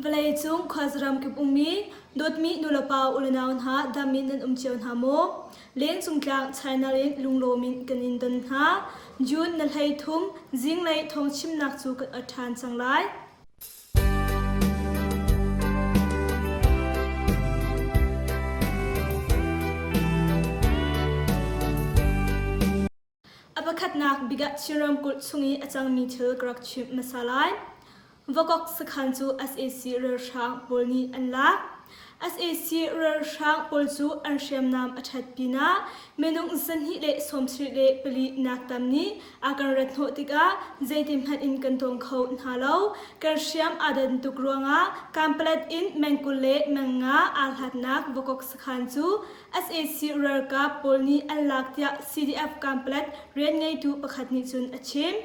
Vawleicung khuazaram kip ummi dawtmi nulepa ulenau hna dam in nan um cio hna maw? Lengcung tlang China in lunglawm in kan in don hna. June na 13 zinglei thawngchimnak cu kan ot ṭhan cang lai. A pakhatnak bik ah Chin ramkulh chung i a cangmi thil ka rak chimh hmasa lai. Vakok sakhan cu sac ralhrang pawl nih an lak. Sac ralhrang pawl cu an hriamnam a ṭhat pinah minung 274 nak tam nih a kan rat hnawh tikah zeiti hmanh in kan tawng kho hna lo. Kan hriam aa dan tuk ruangah Kanpalet in meng 20 le meng nga aa hlatnak Vakok sakhan cu Sac ralkap pawl nih an lak tiah CDF Kanpalet rianngeitu pakhat nih cun a chim.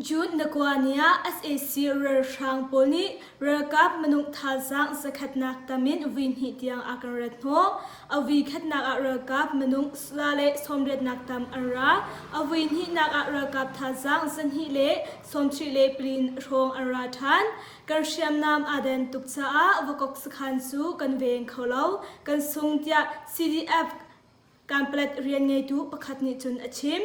June na kua ni ah sac ralhrang pawl nih ralkap minung thazaang zakhatnak tam in vui hnih tiang a kan rat hnawh. A vui khatnak ah ralkap minung za le sawmriatnak tam an ra. A vui hnihnak ah ralkap thazaang zahnih le sawmthri le plin hrawng an ra ṭhan. Kan hriamnam aa den tuk caah Vakok sakhan cu kan veng kho lo, kan sung tiah CDF Kanpalet rian ngeitu pakhat nih cun a chim.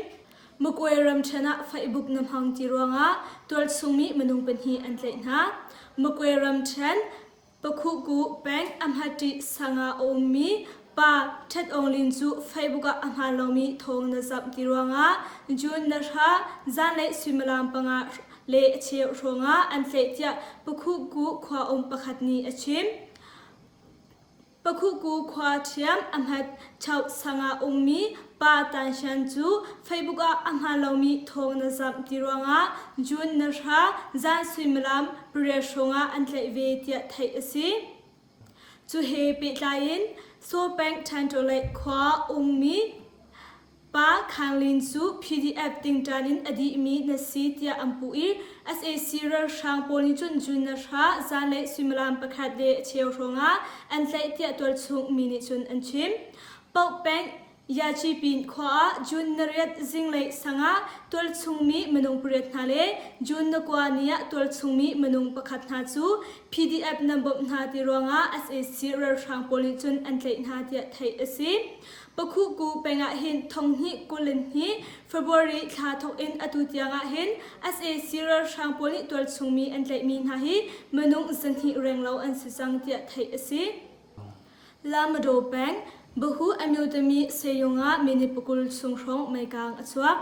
Magway ramṭhen ah faihbuk na hmang ti ruangah tualchungmi minung pahnih an tlaih hna. Magway ramṭhen Pakhuku peng Amhati sang ah a ummi pa Ṭhet Aung Lin cu Facebook ah a hmaan lomi thawng na zamh ti ruangah June na hra zanlei suimilam panga le a cheu hrawngah an tlaih tiah Pakhuku khua um pakhat nih a chim. Pakhuku khua ṭhiam a hmat chauh sang ah ummi pa Tan Shan cu Facebook ah a hmaan lomi thawng na zamh ti ruangah June na hra zan suimilam pariat hrawngah an tlaih ve tiah theih a si. Cu he pehtlai in Saw peng Ṭhanṭawlei khua ummi Pa Khang Lin cu PDF tingṭan in a dihmi na si tiah an puh i sac ralhrang pawl nih cun June na hra zanlei suimilam pakhat le a cheu hrawngah an tlaih tiah tualchung mi nih cun an chim. Paoh peng Yachipin khua ah June na riat zinglei sang ah tualchungmi minung pariat hna le June na kua ni ah tualchungmi minung pakhat hna cu PDF nan bawmh hna ti ruangah sac ralhrang pawl nih cun an tlaih hna tiah theih a si. Pakhuku peng ah hin thonghnih 22 February thla thawk in atu tiang ah hin sac ralhrang pawl nih tualchungmi an tlaihmi hna hi minung zahnih renglo an si cang tiah theih a si. Lamadaw peng Bahu Amyotami Seyung ah minute pakul chung hrawng meikang a chuak.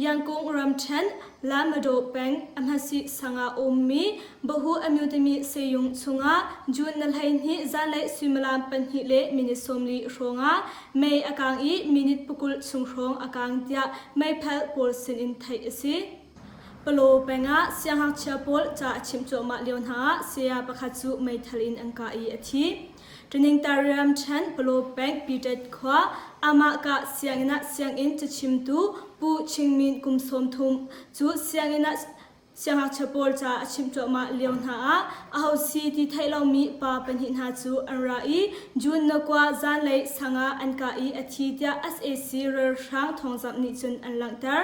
Yangkung ramṭhen Lamadaw peng a hmasi sang ah a ummi Bahu Amyotami Seyung chungah June na 12 zanlei suimilam pahnih le minute 40 hrawngah mei a kang i minute pakul chung hrawng a kang tiah meiphal pawl sinin theih a si. Palaw peng ah siangngakchia pawl ca a chimh cuahmah lio hna ah saya pakhat cu meithal in an kah i a thi. Taningtariam ṭhen Palaw peng Pitet khua Amahkah sianginn ah sianginn cachimtu Pu Ching Min kum 30 cu sianginn ah siangngakchia pawl ca a chimh cuahmah lio hna ah aho si ti theih lomi pa pahnih hna cu an ra i June na kua zanlei sang ah an kah i a thi tiah sac ralhrang thawngzamh nih cun an langhter.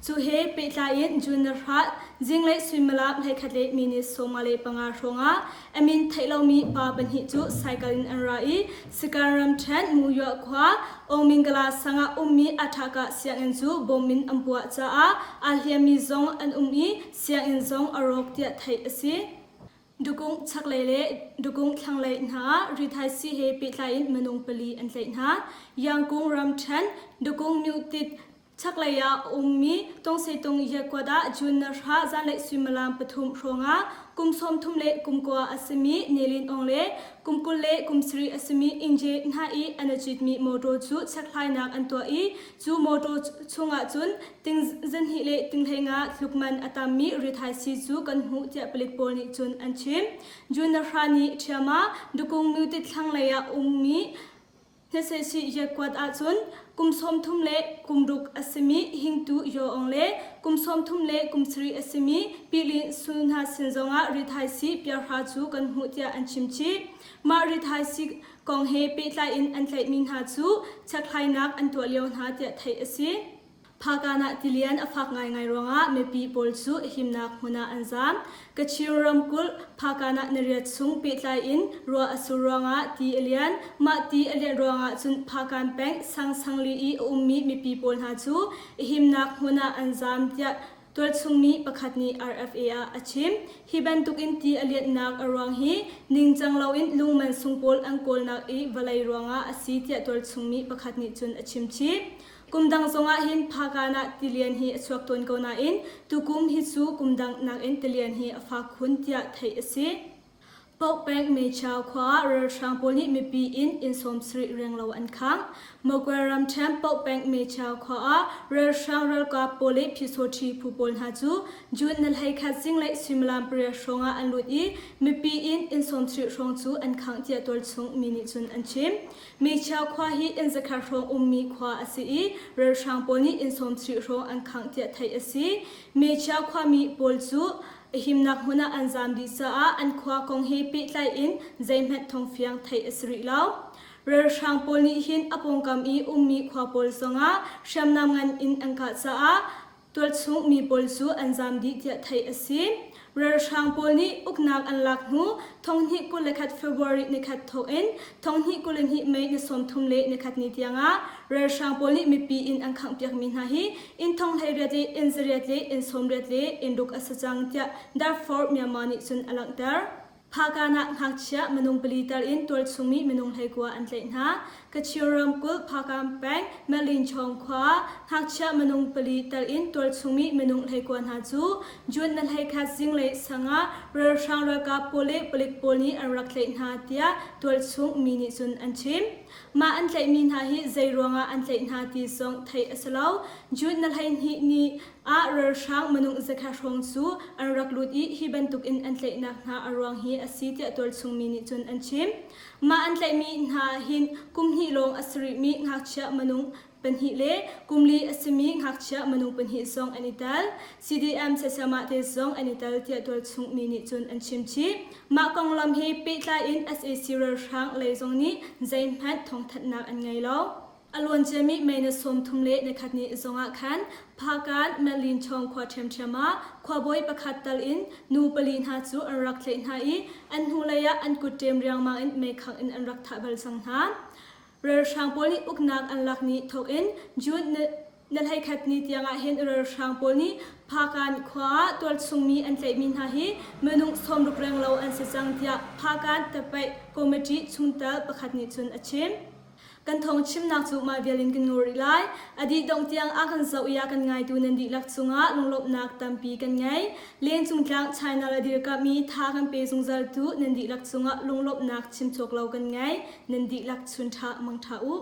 Cu he pehtlai in June na hrat zinglei suimilam 11 le minute 55 hrawngah a min theih lomi pa pahnih cu cycle in an ra i Sikan ramṭhen Muyuah khua Ongmingala sang ah ummi Athaka sianginn cu bom in an puah caah aa hliammi zong an um i sianginn zong a rawk tiah theih a si. Dukung chaklei le dukung thlanglei hna ah rithaisii he pehtlai in minung pali an tlaih hna. Yangkung ramṭhen Dukung Myutit Chaklei ah a ummi Tongsetung Yakuat ah June na hra zanlei suimilam pathum hrawngah kum 30 le kum kua a simi Nilin Aung le kum 20 le kum sarih a simi Ingje hna i an i citmi motor cu chekhlainak an tuah i cu motor chungah cun ting zanhnih le ting hleinga tluk man a tammi rithaisii cu kan hmuh tiah palik pawl nih cun an chim. June na hra ni ṭhiam ah Dukung Myutit thlanglei ah ummi Hnesesih Yakuat ahcun kum 30 le kum ruk a simi Hingtu Yaw Aung le kum 30 le kum sarih a simi Pilin Su hna sin zongah rithaisii piahra cu kan hmuh tiah an chim chih. Mah rithaisii kong he pehtlai in an tlaihmi hna cu chekhlainak an tuah lio hna tiah theih a si. Phakan ah tilian a fak ngaingai ruangah mipi pawl cu himnak hmun ah an zaam. Kachin ramkulh Phakan ah nariat chung pehtlai in ruah a sur ruangah ti a lian. Mah ti a lianh ruangah cun Phakan peng sang sangli i a ummi mipi pawl hna cu himnak hmun ah an zaam tiah tualchungmi pakhat nih RFA ah a chim. Hi bantukin ti a lianhnak a ruang hi ningcang loin lungman sung pawl an kawlnak i vawlei ruangah a si tiah tualchungmi pakhat nih cun a chim chih. Kum dang zongah hin Phakan ah tilian hi a chuak tawn ko nain tukum hi cu kum dang nakin tilian hi a fak khun tiah theih a si. Paukpeng Mechau khua ah ralhrang pawl nih mipi inn inn 70 renglo an khangh. Mogwe ramṭhen Paukpeng Mechau khua ah ralhrang ralkap pawl le phyisawṭhi phu pawl hna cu June ni 11 zinglei suimilam pariat hrawng ah an lut i mipi inn inn 70 hrawng cu an khangh tiah tualchung mi nih cun an chim. Meichia khua hi inn zakhat hrawng ummi khua a si i ralhrang pawl nih inn 70 hrawng an khangh tiah theih a si. Meichia khuami pawl cu a himnak hmun ah an zaam dih caah an khua kong he pehtlai in zeihmanh thawngfiang theih a si rih lo. Ralhrang pawl nih hin a pawngkam i ummi khua pawl zongah hriamnam ngan in an kah caah Tualchung mi pawl cu an zaam dih tiah theih a si. Ralhrang pawl nih uknak an lak hnu 2021 February nikhat thawk in 2022 May ni 31 ni tiangah ralhrang pawl nih mipi inn an khanghpiakmi hna hi inn 18 le inn 8 le inn 80 le inn ruk a si cang tiah Darfur Myanmar nih cun a langhter. Phakan ah ngakchia minung pali tal in tualchungmi minung 19 an tlaih hna. Kachin ramkulh Phakan peng Malinchawng khua ngakchia minung pali tal in tualchungmi minung 19 hna cu June ni 21 zinglei sang ah ralhrang ralkap pawl le palik pawl nih an rak tlaih hna tiah tualchung mi nih cun an chim. Mah an tlaihmi hna hi zei ruangah an tlaih hna ti zong theih a si lo. June ni 12 ni ah ralhrang minung zakhat hrawng cu an rak lut i hi bantukin an tlaihnak hna a ruang hi a si tiah tualchungmi nih cun an chim. Mah an tlaihmi hna hin kum hnih lawng a si rihmi ngakchia minung pahnih le kum li a simi ngakchia minung pahnih zong an i tel. CDM Sasama te zong an i tel tiah tualchungmi nih cun an chim chih. Mah konglam he pehtlai in sac ralhrang lei zong nih zeihmanh thawngthanhnak an ngei lo. A luanciami May ni 31 ni zongah khan Phakan Malinchawng khua ṭhiamṭhiam ah khuabawi pakhat tal in nu pali hna cu an rak tlaih hna i an hnulei ah an kut ṭem riangmang in meikhangh in an rak thah bal cang hna. Ralhrang pawl nih uknak an lak ni thawk in June ni 11 ni tiangah hin ralhrang pawl nih Phakan khua ah tualchungmi an tlaihmi hna hi minung 60 renglo an si cang tiah Phakan tapaih committee chungtel pakhat nih cun a chim. Kan thawng chimnak cu mah vial in kan ngol rih lai. A dih dongh tiang a kan zoh i a kan ngaitu nan dihlak cungah lunglawmhnak tampi kan ngei. Lengcung tlang China le dirkamh i tha kan pe zungzaltu nan dihlak cungah lunglawmhnak chim cawk lo kan ngei. Nan dihlak chun ṭha mang ṭha u.